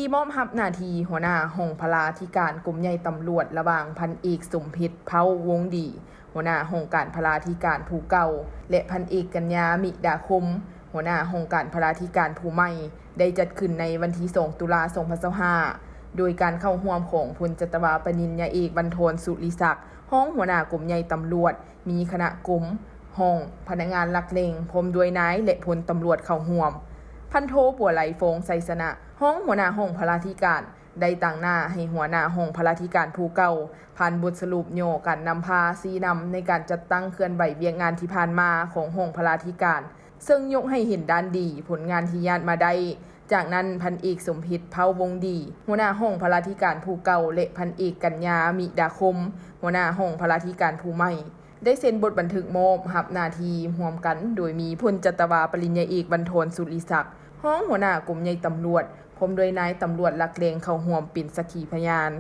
ທີ່ມອບຮັບໜ້າທີ່ຫົວໜ້າຫ້ອງພະລາທິການກົມໃຫຍ່ຕຳຫຼວດ ລະຫວ່າງພັນເອກ ສົມເພັດ ເພົ້າວົງດີ ຫົວໜ້າຫ້ອງການພະລາທິການຜູ້ເກົ່າ ແລະ ພັນເອກ ກັນຍາ ມິດາຄົມ ຫົວໜ້າຫ້ອງການພະລາທິການຜູ້ໃໝ່ ໄດ້ຈັດຂຶ້ນໃນວັນທີສອງ ຕຸລາ ສອງພັນຊາວຫ້າ ໂດຍການເຂົ້າຮ່ວມຂອງພົນຈັດຕະວາປະລິນຍາເອກ ວັນທອນ ສຸລິສັກ ຮອງຫົວໜ້າກົມໃຫຍ່ຕຳຫຼວດ, ມີຄະນະກົມ, ຫ້ອງ, ພະນັກງານຫຼັກແຫຼ່ງ ພ້ອມດ້ວຍນາຍ ແລະ ພົນຕຳຫຼວດເຂົ້າຮ່ວມ. ພັນໂທ ບົວໄລ ຟອງໄຊຊະນະ ຮອງຫົວໜ້າຫ້ອງພະລາທິການ ໄດ້ຕາງໜ້າໃຫ້ຫົວໜ້າຫ້ອງພະລາທິການຜູ້ເກົ່າ ຜ່ານບົດສະຫຼຸບຫຍໍ້ການນຳພາຊີ້ນຳໃນການຈັດຕັ້ງເຄື່ອນໄຫວວຽກງານທີ່ຜ່ານມາຂອງຫ້ອງພະລາທິການ, ເຊິ່ງຍົກໃຫ້ເຫັນດ້ານດີ, ຜົນງານທີ່ຍາດມາໄດ້. ຈາກນັ້ນ ພັນເອກ ສົມເພັດ ເພົ້າວົງດີ ຫົວໜ້າຫ້ອງພະລາທິການຜູ້ເກົ່າ ແລະ ພັນເອກ ກັນຍາ ມິດາຄົມ ຫົວໜ້າຫ້ອງພະລາທິການຜູ້ໃໝ່ ໄດ້ເຊັນບົດບັນທຶກມອບຮັບໜ້າທີ່ຮ່ວມກັນ ໂດຍມີພົນຈັດຕະວາປະລິນຍາເອກ ວັນທອນ ສຸລິສັກ ຮອງຫົວໜ້າກົມໃຫຍ່ຕຳຫຼວດ ພ້ອມດ້ວຍນາຍຕຳຫຼວດຫຼັກແຫຼ່ງເຂົ້າຮ່ວມເປັນສັກຂີພະຍານ.